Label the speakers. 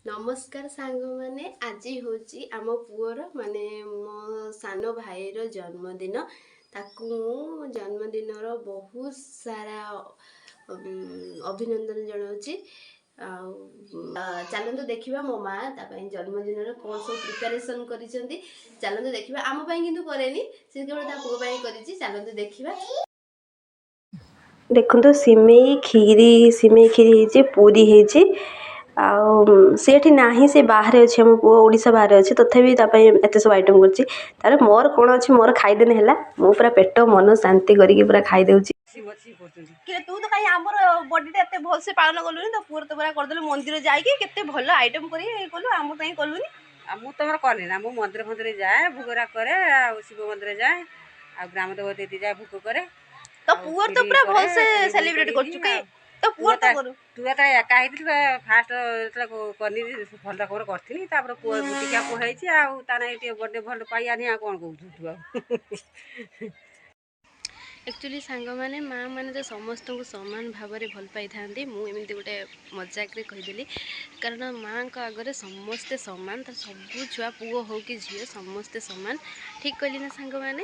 Speaker 1: ନମସ୍କାର ସାଙ୍ଗମାନେ, ଆଜି ହେଉଛି ଆମ ପୁଅର, ମାନେ ମୋ ସାନ ଭାଇର ଜନ୍ମଦିନ। ତାକୁ ମୁଁ ଜନ୍ମଦିନର ବହୁତ ସାରା ଅଭିନନ୍ଦନ ଜଣାଉଛି। ଆଉ ଚାଲନ୍ତୁ ଦେଖିବା ମୋ ମା ତା ପାଇଁ ଜନ୍ମଦିନରେ କ'ଣ ସବୁ ପ୍ରିପାରେସନ୍ କରିଛନ୍ତି। ଚାଲନ୍ତୁ ଦେଖିବା। ଆମ ପାଇଁ କିନ୍ତୁ କରେନି, ସେ କେବଳ ତା ପୁଅ ପାଇଁ କରିଛି। ଚାଲନ୍ତୁ ଦେଖିବା। ଦେଖନ୍ତୁ, ସିମେଇ କ୍ଷୀରି, ସିମେଇ କ୍ଷୀରି ହେଇଛି, ପୁରୀ ହେଇଛି। ଆଉ ସେ ଏଠି ନାହିଁ, ସେ ବାହାରେ ଅଛି। ଆମ ପୁଅ ଓଡ଼ିଶା ବାହାରେ ଅଛି, ତଥାପି ତା ପାଇଁ ଏତେ ସବୁ ଆଇଟମ୍ କରିଛି। ତାପରେ ମୋର କ'ଣ ଅଛି? ମୋର ଖାଇଦେଲେ ହେଲା। ମୁଁ ପୁରା ପେଟ ମନ ଶାନ୍ତି କରିକି ପୁରା ଖାଇଦେଉଛି। କି ତୁ ତ କାହିଁ ଆମର ବର୍ଥଡେଟା ଏତେ ଭଲସେ ପାଳନ କଲୁନି? ତୋ ପୁଅର ତ ପୁରା କରିଦେଲୁ, ମନ୍ଦିର ଯାଇକି କେତେ ଭଲ ଆଇଟମ୍ କରି କଲୁ, ଆମ ପାଇଁ କଲୁନି।
Speaker 2: ଆଉ ମୁଁ ତମର କଲି ନା? ମୁଁ ମନ୍ଦିର ଫନ୍ଦିର ଯାଏ, ଭୋଗରା କରେ, ଆଉ ଶିବ ମନ୍ଦିର ଯାଏ, ଆଉ ଗ୍ରାମ ଦେବତୀ ଯାଏ, ଭୋଗ କରେ।
Speaker 1: ତୋ ପୁଅର ତ ପୁରା ଭଲସେ ସେଲିବ୍ରେଟ୍ କରୁଛୁ କାଇଁ? ତୋ ପୁଅର ତ କରୁ।
Speaker 2: ତୁ ଯେତେବେଳେ ଏକା ହେଇଥିଲୁ ଫାଷ୍ଟ, ଯେତେବେଳେ କନି ଭଲ ରକମର କରିଥିଲି। ତାପରେ ପୁଅ ଗୋଟିକିଆ ପୁଅ ହେଇଛି, ଆଉ ତା ନାଗି ଟିକେ ବର୍ଥଡେ ଭଲ ପାଇଆନି। ଆଉ କ'ଣ କହୁଛୁ ତୁ ଆଉ?
Speaker 1: ଆକ୍ଚୁଆଲି ସାଙ୍ଗମାନେ, ମା ମାନେ ତ ସମସ୍ତଙ୍କୁ ସମାନ ଭାବରେ ଭଲ ପାଇଥାନ୍ତି। ମୁଁ ଏମିତି ଗୋଟେ ମଜାକରେ କହିଦେଲି, କାରଣ ମାଆଙ୍କ ଆଗରେ ସମସ୍ତେ ସମାନ। ତାର ସବୁ ଛୁଆ, ପୁଅ ହଉ କି ଝିଅ, ସମସ୍ତେ ସମାନ। ଠିକ୍ କହିଲି ନା ସାଙ୍ଗମାନେ?